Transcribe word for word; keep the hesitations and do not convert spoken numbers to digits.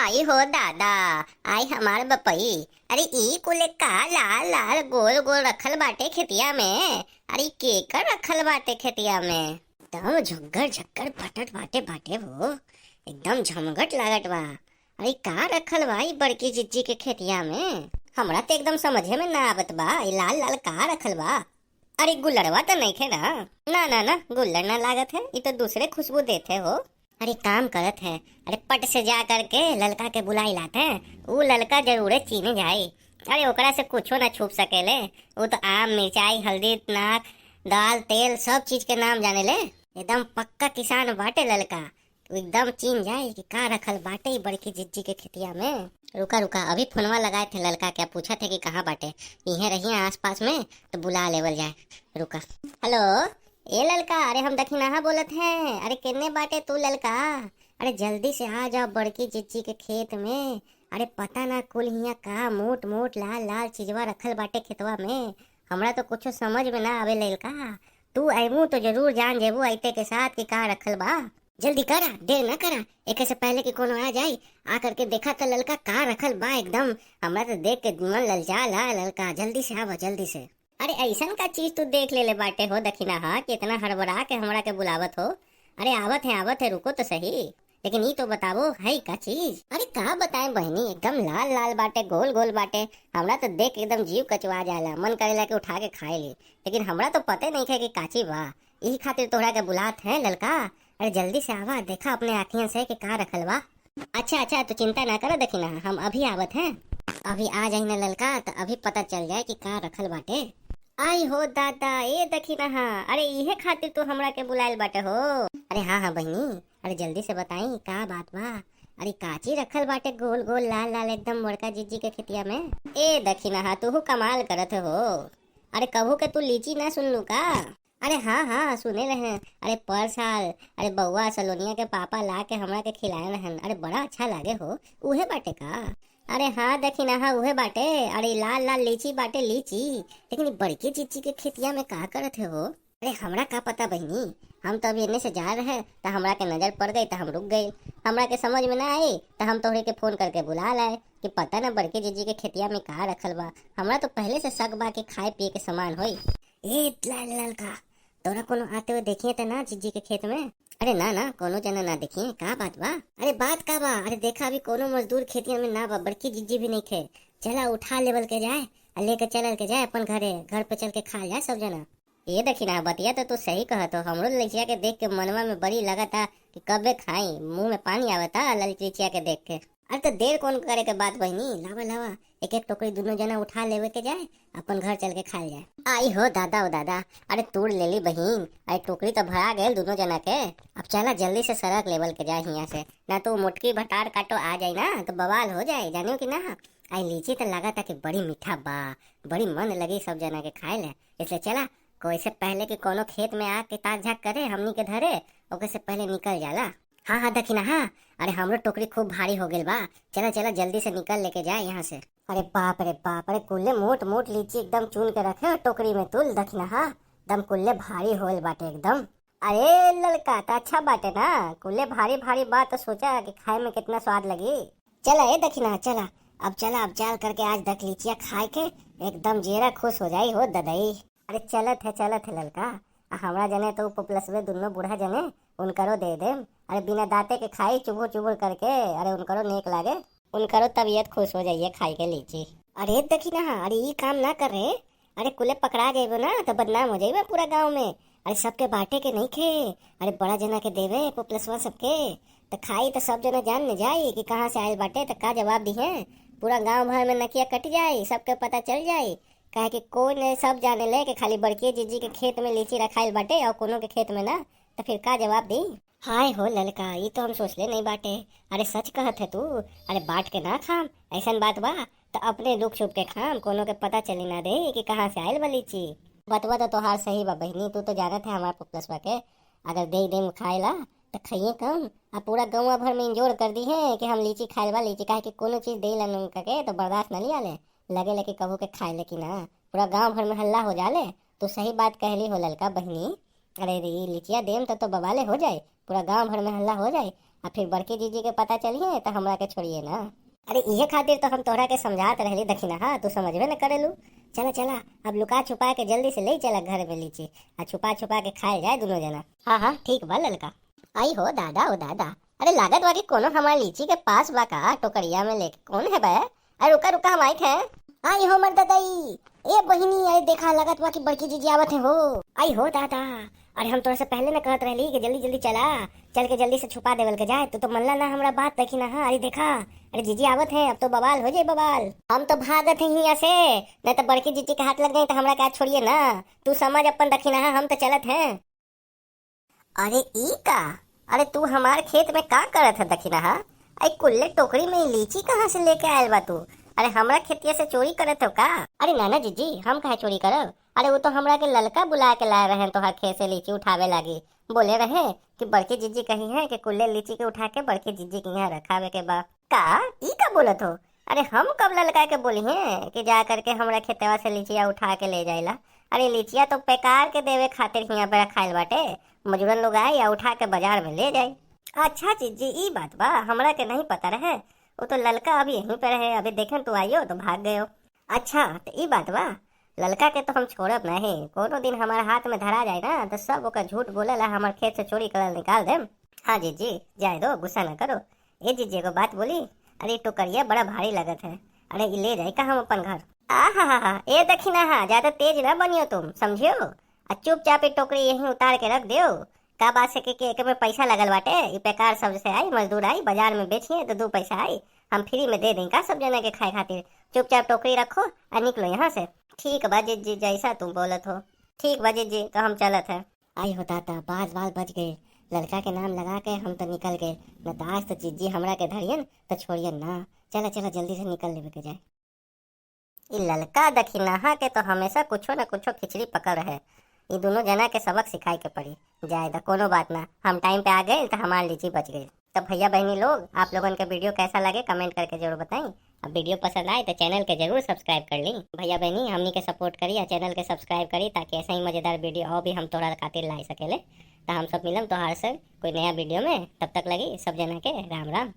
आई हो दादा, आई हमार बपई, अरे ई कुले का लाल लाल गोल गोल रखल बाटे खेतिया में? अरे केकर रखल बाटे खेतिया में? एकदम झुग्गर झक्कर फटत बाटे बाटे हो, एकदम झमगट लागत बा। अरे का रखल बा ई बड़की जिज्जी के खेतिया में? हमरा तो एकदम समझे में ना आवत बा, ई लाल लाल का रखल बा? अरे गुल्लड़वा तो नइखे ना? ना ना ना, गुल्लड़ ना लागत है, ई तो दूसरे खुशबू देते हो। अरे काम करत है, अरे पट से जा करके ललका के बुलाई लाते हैं, ऊ ललका जरूरे चीने जाई। अरे ओकरा से कुछो ना छुप सकेले, ऊ तो आम, मिर्चाई, हल्दी, नाक, दाल, तेल, सब चीज के नाम जाने ले। एकदम पक्का किसान बाटे ललका, ऊ एकदम चीन जाए कि का रखल बाटे ई बड़की जिज्जी के खेतिया में। रुका रुका, अभी फोनवा लगाए थे ललका के, पूछा थे कि कहाँ बाटे, इहे रहिए आसपास में तो बुला लेवल जाए। रुका। हेलो, ए ललका, अरे हम दखिनाहा बोलत हैं। अरे केने बाटे तू ललका? अरे जल्दी से आ जाओ बड़की जिज्जी के खेत में। अरे पता ना कुल हियाँ का मोट मोट लाल लाल चीजवा रखल बाटे खेतवा में। हमरा तो कुछो समझ में ना आवे ललका। तू अइबू तो जरूर जान जेबू अइते के साथ कि का रखल बा। जल्दी करा, देर ना करा, एके से पहले कि कोनो आ जाई। आ करके देखा तो ललका का रखल बा एकदम। हमरा तो देख के मन ललचा ला ललका। जल्दी से आवा, जल्दी से। अरे ऐसन का चीज तू देख लेले बाटे हो दखिनाहा कि इतना हड़बड़ा के हमरा के बुलावत हो? अरे आवत है, आवत है, रुको तो सही। लेकिन ई तो बतावो है का चीज? अरे का बताएं बहिनी, एकदम लाल लाल बाटे, गोल गोल बाटे। हमरा तो देख के एकदम जीव कचवा जाला, मन करेला कि उठा के खाए ली। लेकिन हमरा तो पते नइखे कि काची बा, यही खातिर तोहरा के बुलात है ललका। अरे जल्दी से आवा, देखा अपने आँखियन से कि का रखल बा। अच्छा अच्छा, तू चिंता ना करो दखिनाहा, हम अभी आवत हैं। अभी आ जाई ना ललका, तो अभी पता चल जाए कि का रखल बाटे। आई हो दादा, ए दखिनाहा, अरे इहे खातिर तू हमरा के बुलाइल बाटे हो? अरे हाँ हाँ बहिनी, अरे जल्दी से बताई का बात बा? अरे काची रखल बाटे गोल गोल लाल लाल एकदम बड़का जिज्जी के खेतिया में? ए दखिनाहा, तूहू कमाल करत हो। अरे कबहू के तू लीची ना सुनलू का? अरे हाँ हाँ, सुने रहे। अरे पर साल, अरे बउआ सलोनिया के पापा ला के हमरा के खिलाए रहन। अरे बड़ा अच्छा लागे हो। उहे बाटे का? अरे हाँ दखिनाहा, उहे बाटे। अरे लाल लाल लीची बाटे, लीची। लेकिन ई बड़की जिज्जी के खेतिया में का करत है हो? अरे हमरा का पता बहिनी, हम तो अभी एने से जा रहे, त हमरा के नजर पड़ गई, त हम रुक गए। हमरा के समझ में ना आई, त हम तोहरे के फोन करके बुला लाए कि पता ना बड़की जिज्जी के खेतिया में का रखल बा। हमरा तो पहले से शक बा कि खाए पिए के सामान होई। ए लाल ललका, तोरा कोनो आते हुए देखिए त ना जिज्जी के खेत में? अरे ना ना, कोनो जना ना देखिए, का बात बा? अरे बात का बा? अरे देखा, अभी कोनो मजदूर खेतिया में ना बा, बड़की जिज्जी भी नइखे। चला उठा लेवल के जाए, आ लेके चलल के जाए अपन घरे, घर पे चल के खा जाए सब जना। ए दखिनाहा, बतिया तो तू सही कहत हो, हमरो ललचिया के देख के मनवा में बड़ी लगता कि कबे खाई, मुंह में पानी आवता ललचिया के देख के। अरे तो देर कौन करे के बात बहिनी, लावा लावा, एक एक टोकरी दुनो जना उठा लेवे के जाए, अपन घर चल के खाल जाए। आई हो दादा, ओ दादा, अरे तोड़ लेली बहिन, अरे टोकरी तो भरा गए दुनो जना के। अब चला जल्दी से सरक लेवल के जाए हियाँ से, ना तो मोटकी भटार काटो आ जाए ना तो बवाल हो जाए, जानियो कि ना। आई लीची तो लगा था कि बड़ी मीठा बा, बड़ी मन लगी सब जना के खाए ले, इसलिए चला कोई से पहले कि कोनो खेत में आके ताक झाक करे, हमनी के धरे, ओके से पहले निकल जाला। हाँ हाँ दखिनाहा, अरे हमरो टोकरी खूब भारी हो गेल बा, चला चला जल्दी से निकल लेके जाए यहाँ से। अरे बाप रे बाप, अरे कुल्ले मोट मोट लीची एकदम चुन के रखे हो टोकरी में तू दखिनाहा, एकदम कुल्ले भारी होल बाटे एकदम। अरे ललका, त अच्छा बाटे ना, कुल्ले भारी भारी बा तो सोचा कि खाए में कितना स्वाद लगी। चला ए दखिना, चला, अब चला, अब चाल करके आज दख लीचिया खाए के एकदम जेरा खुश हो जाई हो ददई। अरे चलत है, चलत है ललका, आ हमरा जने तो उ पपलसवे दुनो बूढ़ा जने उनकरो दे देम। अरे बिना दांते के खाई चुबुर चुबुर करके, अरे उनकरो नेक लागे, उनकरो तबीयत खुश हो जाइए खाई के लीची। अरे दखिना, अरे ई काम ना कर रे, अरे कुले पकड़ा जाइबो ना तो बदनाम हो जाइबो पूरा गांव में। अरे सबके बांटे के नहीं खे, अरे बड़ा जना के देवे पपलसवा सबके, तो खाई तो सब जना जान न जाई कि कहाँ से आयल बाटे, तो का जवाब दिहे? पूरा गांव भर में नकिया कट जाई, सबके पता चल जाई। काहे कि कोई ने सब जाने ले कि खाली बड़की जिज्जी के खेत में लीची रखाइल बाटे और कोनो के खेत में ना, तो फिर का जवाब दी? हाय हो ललका, ई तो हम सोचले नहीं बाटे। अरे सच कहत है तू, अरे बांट के ना खाम, ऐसन बात बा तो अपने लुक छुप के खाम, कोनो के पता चली ना दे कि कहाँ से आयल बा लीची। बतवा तो तोहार सही बा बहिनी, तू तो जानत है हमार पपलसवा के, अगर दे देम खाए ला तो खाइए कम, आ पूरा गौवा भर में इंजोर कर दी है कि हम लीची खाइल बा लीची, काहे कि कोनो चीज दे लन उनका के तो बर्दाश्त ना लिया ले, लगे ले कि कबू के खाए ले कि ना। पूरा गांव भर में हल्ला हो जाले। तू सही बात कहली हो ललका बहिनी। अरे रे, ई लिचिया देम त तो बवाले हो जाए, पूरा गांव भर में हल्ला हो जाए। आ फिर बड़की जीजी के पता चलिए तो हमरा के छोड़िए ना। अरे इहे खातिर तो हम तोहरा के समझात रहली दखिनहा, तू समझबे न करेलू। चला चला, अब लुका छुपा के जल्दी से ले चला घर में लीची, आ छुपा छुपा के खाए जाए दोनों जना। हाँ हाँ ठीक बा ललका। आई हो दादा, ओ दादा, अरे लागत बा कि कोनो हमार लीची के पास बा का, टोकरिया में लेके कौन है बे? अरे रुका रुका, हम आइत है। आई हो मर ददई, ए बहिनी, अरे देखा लागत बा कि बड़की जीजी आवत है हो। आई हो दादा, अरे हम तोरा से पहले न कहत रहली कि जल्दी जल्दी चला, चल के जल्दी से छुपा देवल के जाए। तू तो मनला ना हमरा बात दखिनहा। अरे देखा, अरे जीजी आवत है, अब तो बवाल हो जाए बवाल। हम तो भागत है हियाँ से, नहीं तो बड़की जीजी के हाथ लग जाए तो हमरा का छोड़िए ना। तू समझ अपन दखिनहा, हम तो चलत हैं। अरे ई का? अरे तू हमार खेत में का करत है दखिनहा? आई कुल्ले टोकरी में ई लीची कहाँ से लेके आयल बा तू? अरे हमरा खेतिया से चोरी करत हो का? अरे नाना जीजी, हम काहे चोरी करब? अरे वो तो हमरा के ललका बुला के लाए रहे तोहार खेत से लीची उठावे लागी। बोले रहे कि बड़की जीजी कही है कि कुल्ले लीची के उठा के बड़की जीजी के यहाँ रखावे के बा। का? ई का बोलत हो? अरे हम कब ललका के बोली हैं कि जा करके हमरा खेतवा से लीचिया उठा के ले जाइला? अरे लीचिया तो पैकार के देवे खातिर हियाँ पे रखाइल बाटे, मजूरन लोग आई या उठा के बाजार में ले जाई। अच्छा जीजी, ई बात बा, हमरा के नहीं पता रहे। वो तो ललका अभी यहीं पे रहे, अभी देखें तू आइयो तो भाग गयो। अच्छा तो ई बात बा, ललका के तो हम छोड़ब नहीं, कोनो दिन हमारे हाथ में धरा जाए ना तो सब ओकर झूठ बोलेला, हमार खेत से चोरी करल निकाल देम। हाँ जीजी, जाए दो, गुस्सा ना करो। ए जीजी, एगो बात बोली, अरे ई टोकरिया बड़ा भारी लगत है, अरे ई ले जाए का हम अपन घर? आहा हा हा, ए दखिनहा, ज्यादा तेज ना बनियो तुम, समझियो? आ चुपचाप ई टोकरी यहीं उतार के रख दियो। का बात से के, के एक में पैसा लगल बाटे, ई पैकार सब से आई, मजदूर आई, बाजार में बेचिए तो दो पैसा आई, हम फ्री में दे दें का सब जना के खाए खातिर। चुपचाप टोकरी रखो आ निकलो यहाँ से। ठीक बा जीजी, जैसा तुम बोलत हो। ठीक बा जीजी, तो हम चलत है। आई हो दादा, बाल बाल बच गए। ललका के नाम लगा के हम तो निकल गए, न तो आज तो जीजी हमरा के धरियन तो छोड़ियन ना। चला चला, जल्दी से निकल लेवे के जाए। ई ललका दखिनहा के तो हमेशा कुछो न कुछो खिचड़ी पकल रहे। ई दोनों जना के सबक सिखाए के पड़ी। जाए दा, कोनो बात ना, हम टाइम पे आ गए तो हमार लीची बच गई। तो भैया बहनी लोग, आप लोगन के वीडियो कैसा लगे कमेंट करके जरूर बताएं। अब वीडियो पसंद आए तो चैनल के जरूर सब्सक्राइब कर ली। भैया बहनी, हमनी के सपोर्ट करी या चैनल के सब्सक्राइब करी, ताकि ऐसा ही मजेदार वीडियो और भी हम तोहरा खातिर ला सकेले। तो हम सब मिलम तोहार से कोई नया वीडियो में, तब तक लगी सब जना के राम राम।